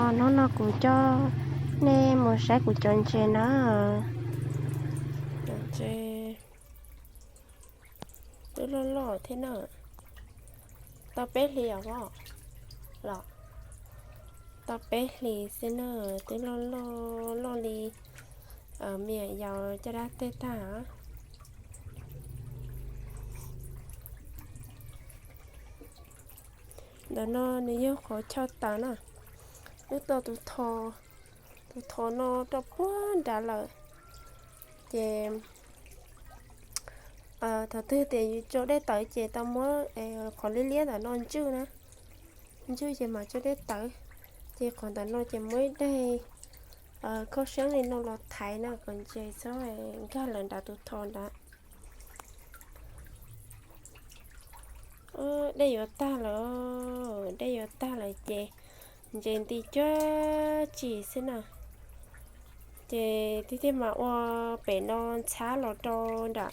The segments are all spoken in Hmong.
Hnub no kuv coj nej mus saib kuv cov ntses na. Cov ntses twb loj loj thiab na. Tau peb hlis os, los tau peb hlis xwb na, twb loj loj, loj li me nyuam yaus caj dab teg tag. Ntawm no nws yog qhov chaw taws na, wb tau tus tho, tus tho no rau puag nrad lawm. Ces thaum twg tias yus tso dej tawm ces tau muab qhov liab liab ntawm no ntswj na, ntswj ces mam tso dej tawm. Ces qhov ntawm no ces muab ib daig khaub seeb li no los thaiv na kom ntses txhob nkag lawm nrad tus tho nrad. Dej yuav tag lawm, dej yuav tag lawm ces ntses nti cuab tsi xwb na. Ces tiag tiag mas ua pem no ntxhab los rau nram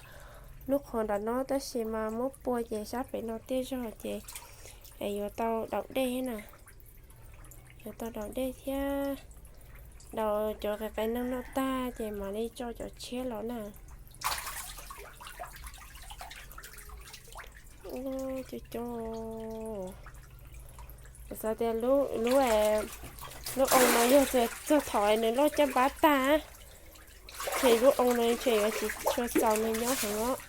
lub qhov nram no tab sis mas muab pua ces sab pem no tiaj zog ces yuav tau daus dej na. Yuav tau daus dej thiab, daus cov qe qe neeg noj tag ces mam li tso cov tshiab los na. Cov, cov, kuv xav tias lub, lub oo no yog txog thaum nws loj caj npab tag, ces lub oo no ntshe yuav tsis tshua txaus nws nyob heev os.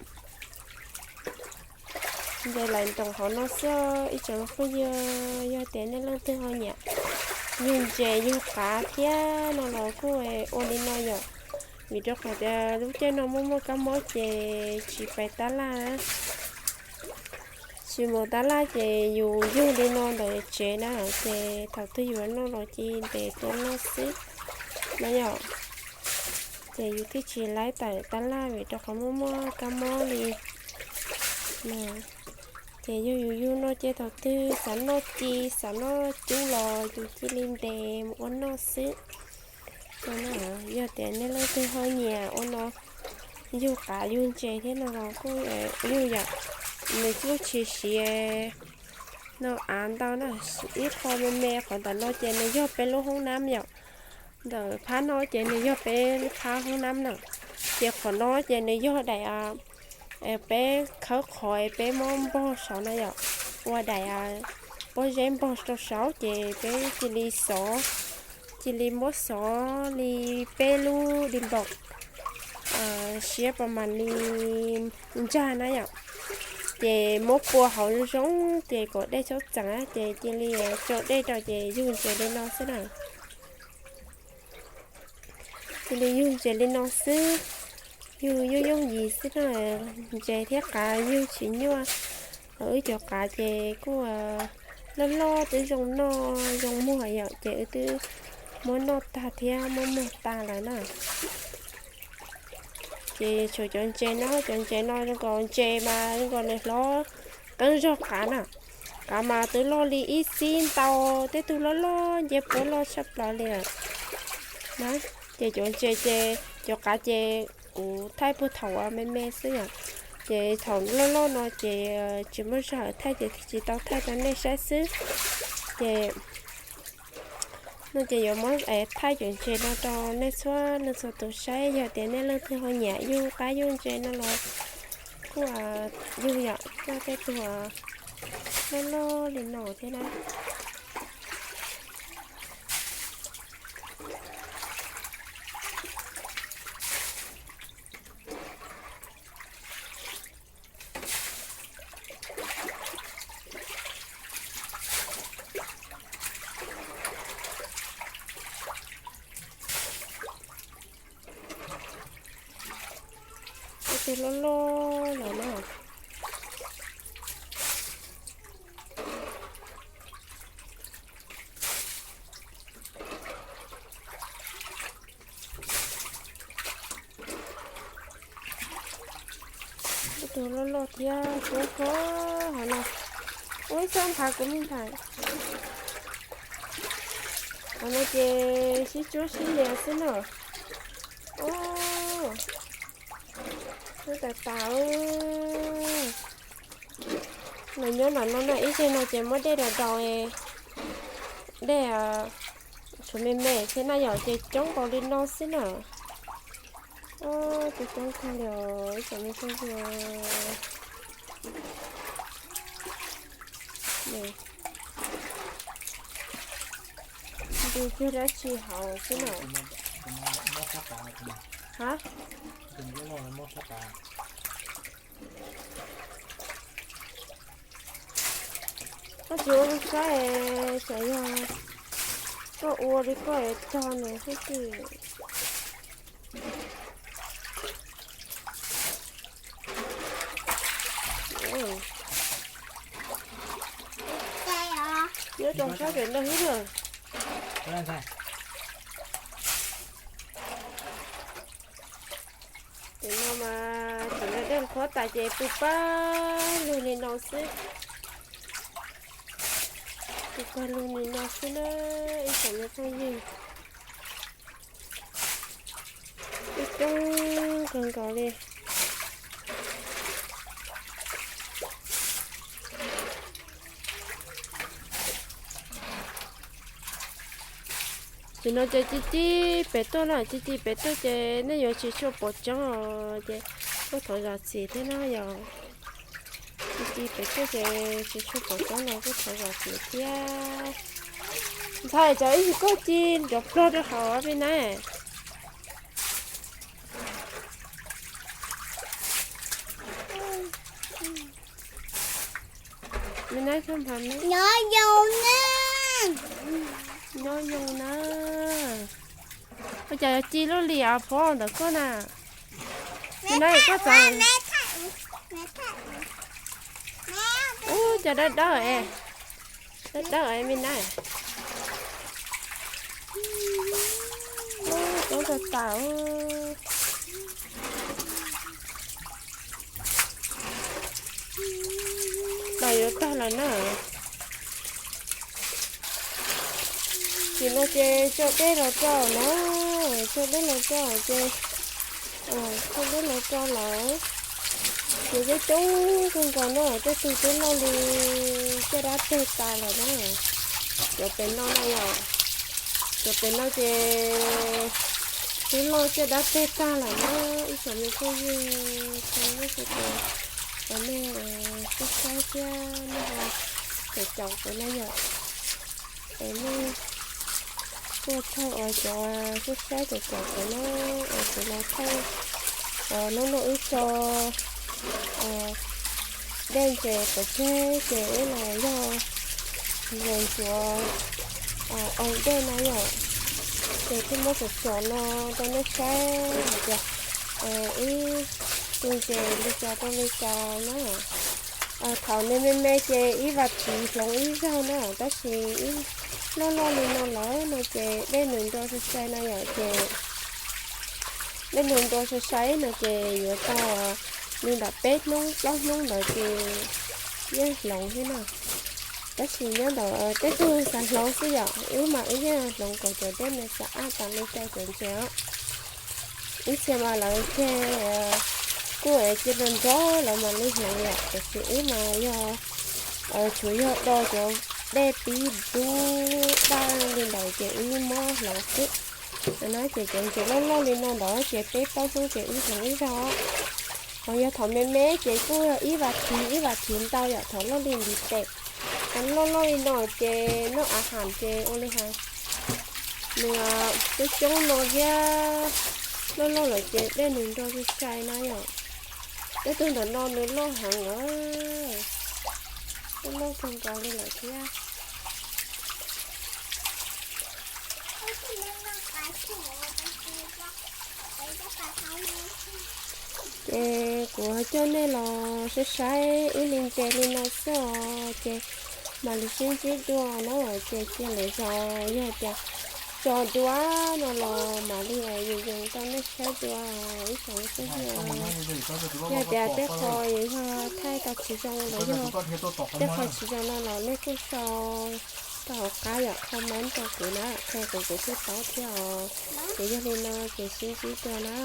Ntses lawv nroos hauv no xwb ib tsoom phooj ywg, yog tias nej leej twg ho nyiam yug ntses yug qav thiab no los kuj ua li no yom, vim rau qhov tias lub caij no muaj muaj kab mob ces tsis pais tab laj, tsis mus tab laj ces yus yug li no ntawm tsev na, ces thaum twg yus noj los cia li ntes tuaj noj xwb na yom. Ces yus thiaj tsis laib tawm tab laj vim rau qhov muaj muaj kab mob li. Ces yug yus yug no ces thaum twg xav noj ci xav noj cub los yus cia li ntes mus ua noj xwb. Yog tias nej leej twg ho nyiam ua no, yug qav yug ntses thiab no los kuj yug yom, nws kuj tsis siav no av ntau na, ib qho me me qhov ntawm no ces nws yog peb lub hoob nab yom, ntawm phab no ces nws yog peb phab hoob nab na, ces qhov no ces nws yog daim peb khawb qhov peb muab npog saud na yom, ua daim pob zeb npog rau saud ces peb cia li xov, cia li muab xov li peb lub di npom siab pas mas li ntsag na yom, ces muab pua hauv zoo ces kom dej txhob txeem ces cia li tso dej rau ces yug ntses li no xwb na. Cia li yug ntses li no xwb, yug yooj yooj yim xwb na, ntses thiab qav yug tsis nyuaj. Wb cov qav ces kuj loj loj twb zoo noj zoo muag yom, ces wb twb muab noj tag thiab muab muag tas lawm na. Ces tshuav cov ntses no, cov ntses no zoo nkaus ntses mas zoo nkaus nws hlob qeeb zog qav na. Qav mas twb loj li ib xib ntau, tej tug loj loj nce puab loj tshaj plaws li lawm na. Ces cov ntses ces, cov qav ces kuv thaij puag thaum uas me me xwb yom. Ces thaum loj loj no ces tsis muaj zog thaij ces tsis tau thaij rau nej saib xwb. Ces no ces yuav muab thaij cov ntses no rau nej txhua leej txhua tus saib, yog tias nej leej twg ho nyiam yug qab yug ntses no los kuj yug yom, coj tej tug loj loj li no thiab na. Ib tug loj loj lawm na. Ib tug loj loj thiab, tsuab hlob hov no. Ua ib txoj nthav kuv me nthav. Hov no ces sib tsuab sib lias xwb na. Ub, tas tas. Nws nyob nram no na, ib teg no ces muab dej daus daus, dej, Tshuav me me thiab na yom, ces coob npaum li no xwb na. Coob coob kawg li os ib tsoom me phooj ywg. Nws cuag dab tsi hauv xwb na. Ha, koj tsis ua saib, xyov yog koj ua li koj tog nws xwb tsis. Nyob rau sab pem no xwb na. Pem no mas tseem dej qhuav tas ces pw pawg lug li no xwb. Pw pawg lug li no xwb na ib tsoom me phooj ywg. Coob coob kawg nkaus li. Ces no ces ci ci pem tuaj na, ci ci pem tuaj ces nej yuav tsis tshua pom coob os, ces kuj thov zam txim thiab na yom. Ci ci pem tuaj ces tsis tshua pom coob los kuj thov zam txim thiab. Ntxhais, cov ib yig koj ci nrov plog rau hauv me na. Me na, nyob zoo na. Nyob zoo na. Ua cas ci lub lis av pov ntawm koj na? Me na, koj txav. Ub, cov dawb dawb es, dawb dawb es me na. Coob tag tas. Los yuav tag lawm na. Nim no ces tso dej los rau na, tso dej los rau ces, tso dej los rau lawm. Ces coob coob kawg nkaus na, tej tug twb loj li caj dab teg tas lawm na. Cov pem no na yom, cov pem no ces twb loj caj dab teg tag lawm na. Ib tsoom me phooj ywg, nej sawv daws, nej sib saib thiab nej ho caum caum kuv na yom. Es nej kuj txhawj uas cov sib saib caum caum kuv na, es kuv los txhawj hnub no wb tso dej ntses pov tseg ces wb los yog ntsuav, ntsuav oo dej na yom. Ces thiaj muab tsom tsom no rau nej saib hais tias wb tu ntses li cas rau li cas na. Thaum nws me me ces ib vas thiv hloov ib zaug na, tab sis ib loj loj li no lawm no ces dej nws nro sai sai na yom, ces dej nws nro sai sai no ces yuav tau li ntawm peb hnub plaub hnub ntawd ces yeej hloov thiab na. Tab sis nyob ntawm tej tug xav hloov xwb yom, wb mas wb yeej hloov kom cov dej nws xav ab tas li rau cov ntses os. Ib txhia mas lawv ceg kuj cia li nrog lawv mam li hloov yom, tiam sis wb mas yog tsuas yog do cov dej pib dub daj li ntawd ces wb yeej muab hloov xwb. No ces cov ntses loj loj li no ntawd ces peb plaub hnub ces wb hloov ib zaug. Ho yog thaum me me ces kuj ib vas thiv ib vas thiv ntau yom, thaum loj li ntiv tes. Thaum loj loj li no ces noj av ham ces ua li hais nws coob coob no thiab, loj loj lawm ces dej nws nro sai sai na yom. Tej tug ntawm no nws loj heev lawm, loj loj kawg nkaus li lawm thiab. Ces kuv coj nej los saib saib ib li ntses li no xwb os, ces mam li sib ntsib dua na. Ces cia lwm zaus yog tias tso dua no los mam li yees yees rau nej saib dua ib tsoom phooj ywg. Yog tias tej qho yog thaij tau tsis zoo los yog tej qho tsis zoo no los nej kuj sau rau hauv qab yom, comment rau kuv na, qhia kuv kuv thiaj paub thiab os. Ces yog li no ces sib ntsib dua na.